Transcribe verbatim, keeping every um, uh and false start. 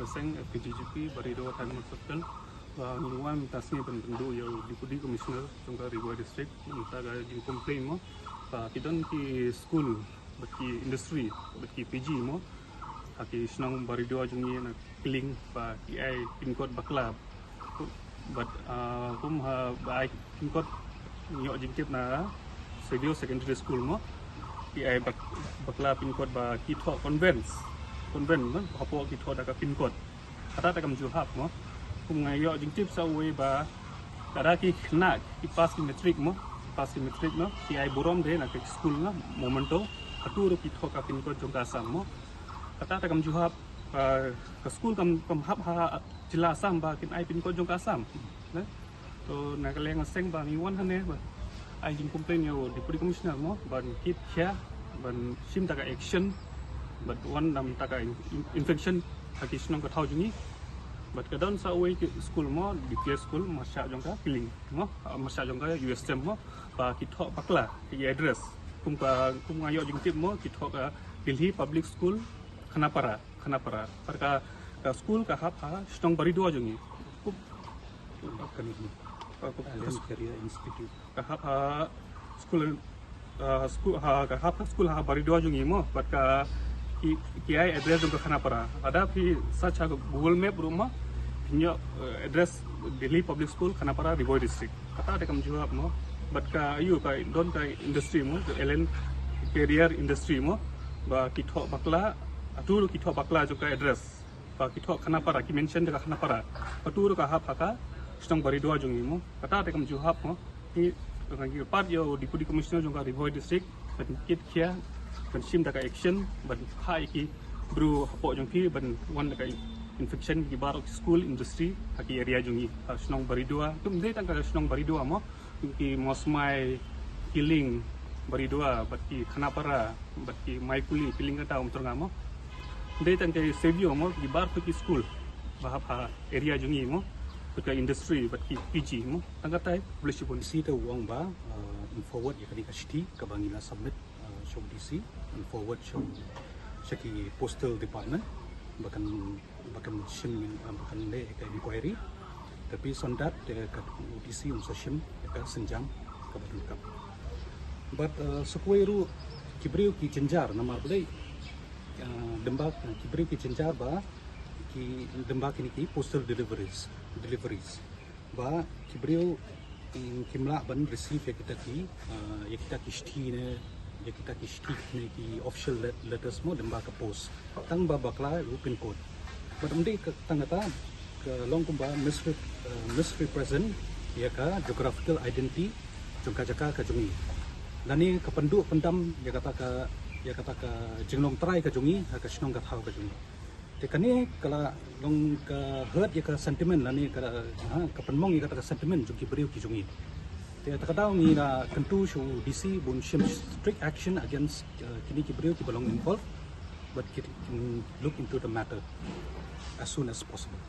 Seng F K G G P Baridua Thanmon Circle. Ba ngi wan mynta sngi ban pynduh ïa u Deputy Commissioner jong ka Ri Bhoi District mynta ka jingcomplain mo ba ki don ki school bad ki industry bad ki P G mo ha ki shnong Baridua jong ngi na Kylling ba ki ai pin code bakla. Bad kum ha ba ai pin code, ngi ïoh jingtip na Savio Secondary School mo ki ai bak-, bakla pin code ba ki thoh convent, convent mo hapoh ki thoh da ka pin code. Kata te kam ju hap mo. Kum nga ïoh jingtip sa uwei ba lada ki khynnah ki pass ki matric mo, pass ki matric mo, ki ai burom de na ka school na Memento, hato ruh ki thoh ka pin code jong ka Assam mo. Kata te kam ju hap, ka school kam, kam hap ha jylla Assam ba kin ai pin code jong ka Assam. To na ka liang seng ba ngi wan hangne ba ai jingcomplain ïa u Deputy Commissioner mo ban kit khia ban shim ta ka action bad wan dam ta ka in-, in-, infection ha ki shnong ka thaw jong ngi. Bad ka don sa uwei ki school mo, D P S school, marshah jong ka Kylling mo, marshah jong ka U S M mo, ba ki thoh bakla ki address. Kum ka, kum nga ïoh jingtip mo, ki thoh ka Delhi Public School, Khanapara, Khanapara. Bad ka, ka school ka hap ha shnong Baridua jong ngi. Kum, kum, kum, kum, Alliance Career Institute. Ka hap ha school, uh, school ha, ka hap ha school ha Baridua jong ngi mo, bad ka ki, ki ai address jong ka Khanapara. Lada phi search ha Google Map ruh mo, phin ïoh, uh, address Delhi Public School, Khanapara, Ri Bhoi District. Kata te kam ju hap mo. Bad ka ïoh ka don ka industry mo, ka Alliance Career Industry mo, ba ki thoh bakla, hato ruh ki thoh bakla jong ka address. Ba ki thoh Khanapara, ki mention da ka Khanapara. Hato ruh ka hap ha ka shnong Baridua jong ngi mo. Kata te kam ju hap mo. Ngi, ngi kyrpad ïa u Deputy Commissioner jong ka Ri Bhoi District ban kit khia, ban shim ta ka action, ban phah ïa ki briew hapoh jong ki ban wan da ka infection ki baroh ki school, industry ha ki area jong ngi, ha shnong Baridua. Ym dei tang ka shnong Baridua mo. Ki Mawsmai, Kylling, Baridua, bad ki Khanapara, bad ki Maipuli, Kylling kata Umturnga mo. Dei tang ka Savio mo, ki baroh ki school ba hap ha area jong ngi mo, bad ka industry, bad ki P G mo. Tang katai, publish bun. Si te u ong ba, uh, in forward ïa kane ka shithi kaba ngi la submit, uh, sha u D C, in forward sha, sha ki postal department ba kan ba kan shim, ba kan leh ka inquiry. Te based on that, te ka U D C un sa shim ka synjam kaba donkam. Bad, uh, sa kawei ruh ki briew ki jynjar namar balei, uh, lyngba ki briew ki jynjar ba ki lyngba kine ki postal deliveries, deliveries. Ba ki briew, mm, kim lah ban receive ïa kita ki, ah, ïa kita ki shithi ne, ïa kita ki shithi ne ki official let-, letters mo lyngba ka post. Tang ba bakla u pin code. Bad ym dei ka tang kata, ka long kumba misrep-, ah, misrepresent ïa ka geographical identity jong ka jaka ka jong ngi. Lane ka pynduh pyndam ïa kata ka, ïa kata ka jinglong trai ka jong ngi ha ka shnong ka thaw ka jong ngi. Te kane ka la long ka hurt ïa ka sentiment lane ka, ha, ka pynmong ïa kata ka sentiment jong ki briew ki jong ngi. Te kata ka daw ngi la kyntu sha u D C ba un shim strict action against, uh, kine ki briew kiba long involved, but ki, kin look into the matter as soon as possible.